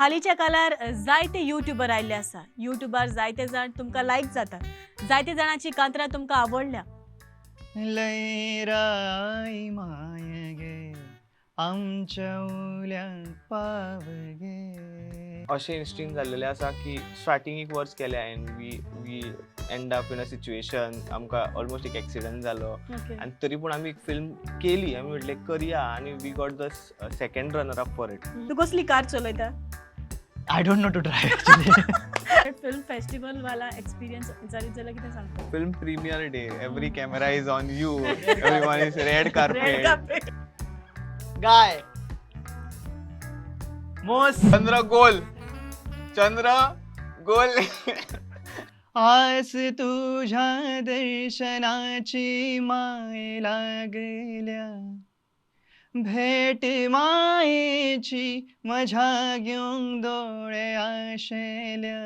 हालींच्या काळार जायते युट्युबर आयिल्ले आसा. युट्युबार जायते जाण तुमकां लायक जातात, जायते जाणांची कांतरां तुमकां आवडल्या. लैराई माय गे, आमच्या उल्यांक पाव गे. अशें इन्स्टिंक्ट जाल्लेलें आसा की स्टार्टींग एक वर्स केलें हांवें, we end up in a situation, आमकां ऑलमोस्ट एक एक्सिडंट जालो आनी तरी पूण आमी एक फिल्म केली. आमी म्हटलें करया आनी we got the second runner up for it. तूं कसली कार चलयता? I don't know to drive actually. Film festival वाला एक्सपिरियन्स विचारीत जाल्यार कितें सांगता? Film premiere day, every camera is on you, everyone is red red carpet. Carpet. गाय, मोस. चंद्र गोल, चंद्र गोल. आस तुझ्या दर्शनाची माय लागल्या, भेट मायेची मझ्या घेऊन डोळे आशेल्या.